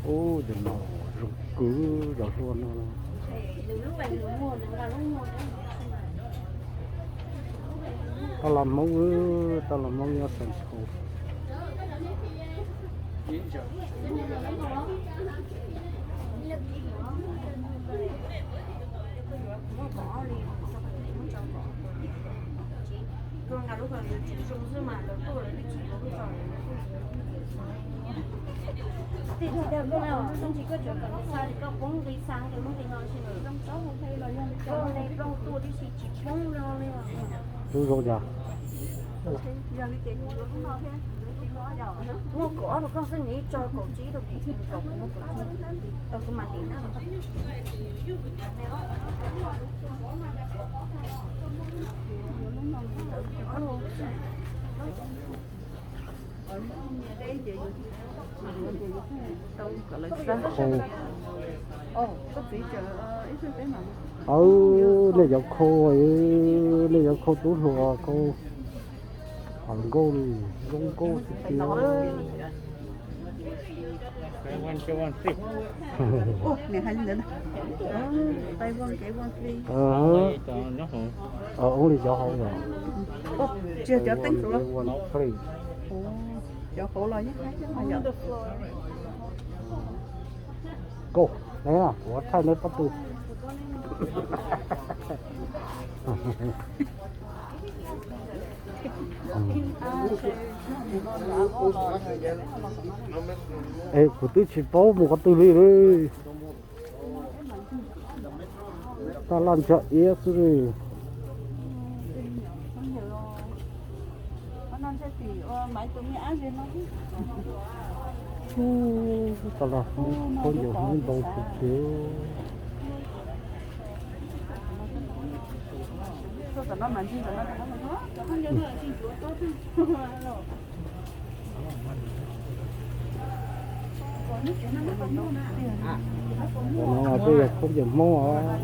Ub, cov no zoo kwv cov hlua no. Tau los Hmoob, tau los Hmoob nyob San Ntshaus. Lub zoo yog. Muaj kaum ob rau koj xwb, nws ib tso kaum tsib rau kuv, kaum kuv muaj kaum tsib. Tau kuv mam li na. Khau. Aw, nej cov khau, nej cov khau tub hluas khau. Hom nkauj li, zoo nkauj tiag tiag. Only cov hauv yom. Tsis cov teeb xwb los? Cov hauv los yeej haib thiab yom. Nkauj, neb, kuv thaij neb pob tw. Es kuv twb tsis paub mus qhov twg li lawm. Taj laj ntsag iab xwb li. Ub, taj laj khaub ncaws Hmoob ntau tiag tiag. Cov no mas tej yog khaub ncaws Hmoob os.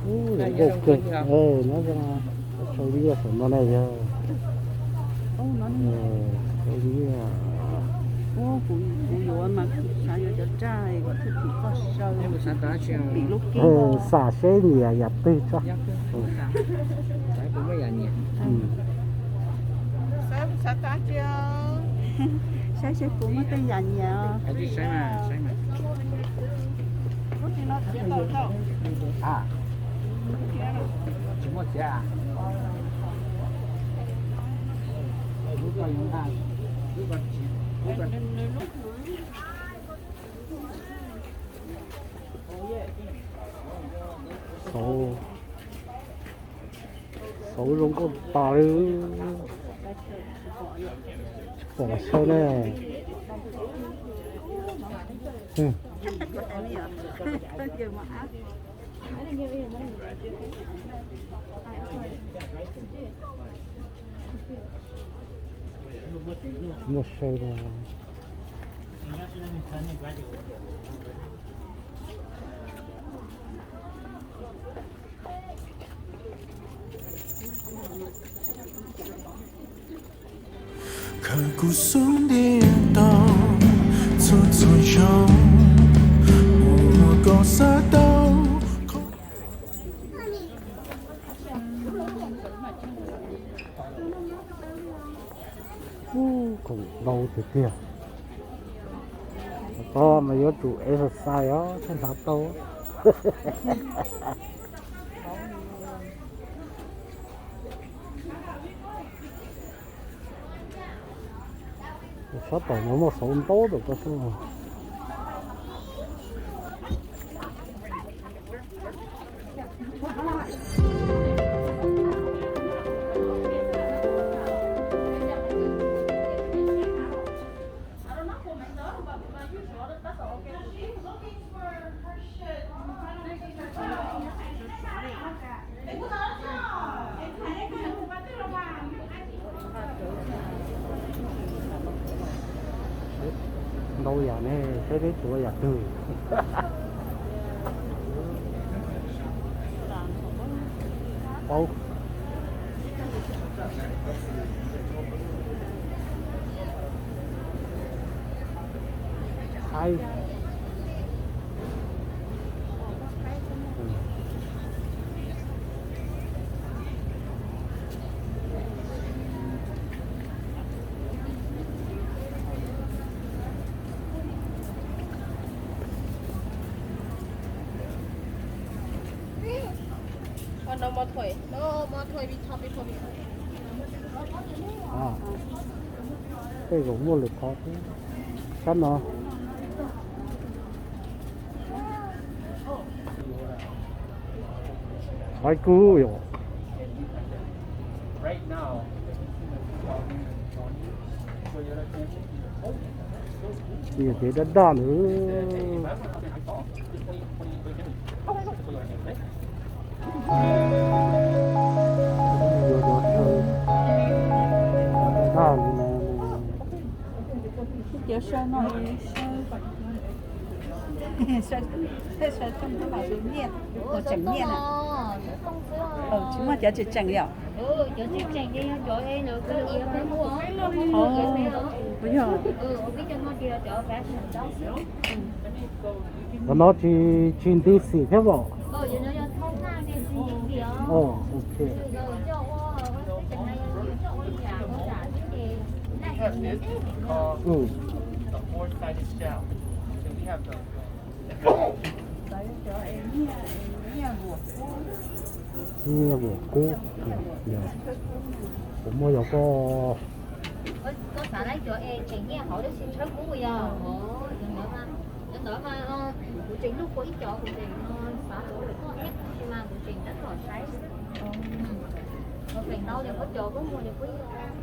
Ub, zoo nkauj kawg. Nyob zoo, sau nyiaj saum no na yog. Sau nyiaj. Kuv yuav mas kuv xav yuav cov raj, kuv thiaj tsis txog saw. Pim lub kib. Xam seb nyiam yam twg tso. Saib seb puas muaj tej yam nyiam. Xauv, xauv zoo nkauj tas li. Tsis pom saw ne. Muaj saw no. Khaws kuv xub ntiag tau txhua txhua zaus, ua kom xav tau. Ub, khoom ntau tiag tiag. Tom qab mas yuav tsum exercise os thiaj hnav tau. Sab tom no muaj xauv ntau tom koj xwb. Ntau yam ne, saib peb tuav yam twg. Paub. Thaib. Tej zaum muaj lwm qhov thiab. Sab no. Qhov kub yom. Ces daj daj ntawd. Daj daj li no. Cov saw no, saw, saw coj mus coj los nyiaj, ua tseem nyiaj na. Tsis muaj cov tseem tseem li os. Yog. Qhov no tsis, tsis nti xim thiab os. Ok. Nyiaj vuam kub. Kuv muaj yog koj. Koj xav laib cov es tseem nyiaj hauv tab sis tshawb kub yog. Cov ntawd mas kuv tseem luj puas ib cov, kuv tseem xav ua lawm koj thiab, tab sis mas kuv tseem rov qab los saib. Feem ntau ces koj cov koj muag ces koj ib lawm los.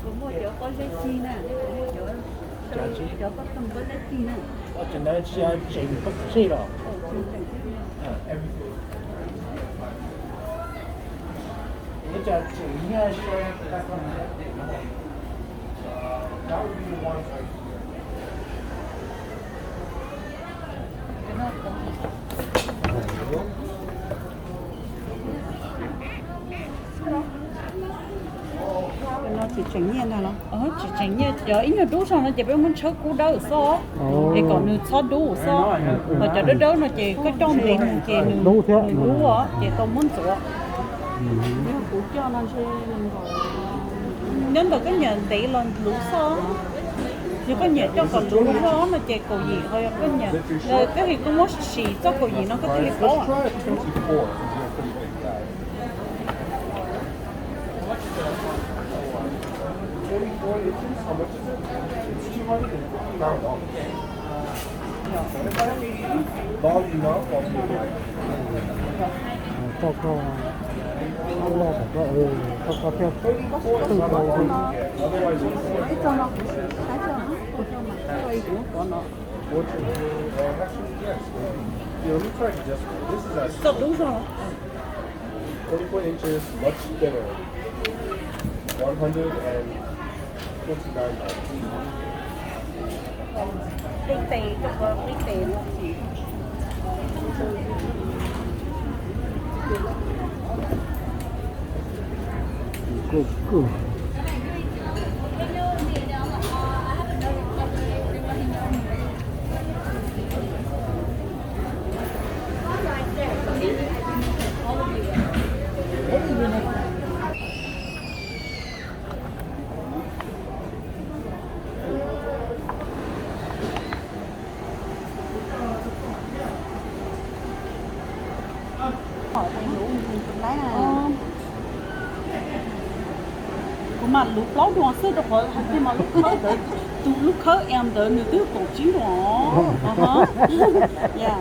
Kuv muaj cov pob zeb ci na, kuv muaj cov, cov pob toog pob zeb ci na. Tsis tseem nyiaj ntag los? Tsis tseem nyiaj, cov ib nyuag dub zog no ces peb muab tshawb kub dawb xwb, es kom nws txhob dub xwb. Ho cov dawb dawb no ces koj coj ntev mus ces nws dub thiab, nws dub ces tau muab ntxuav. Yog kuv coj no ntshe nyob ntawm koj nyiam ntev los luv xwb. Yog koj nyiam coj kom luv loj no ces kaum yim, ho yog koj nyiam, koj hais koj muab sim txoj kaum yim no koj thiaj li paub. Koj koj loj, koj koj thiaj twj tau. Koj dub zog. Twenty-four inches, much thinner. One hundred and twenty-nine dollars. Qhib tes, rau qhov qhib tes no. Kuv mam luv plaub duas xwb rau qhov hais tias mas lub khawb ntawd, tus lub khawb em ntawd nws twb kaum tsib duas. Yeah.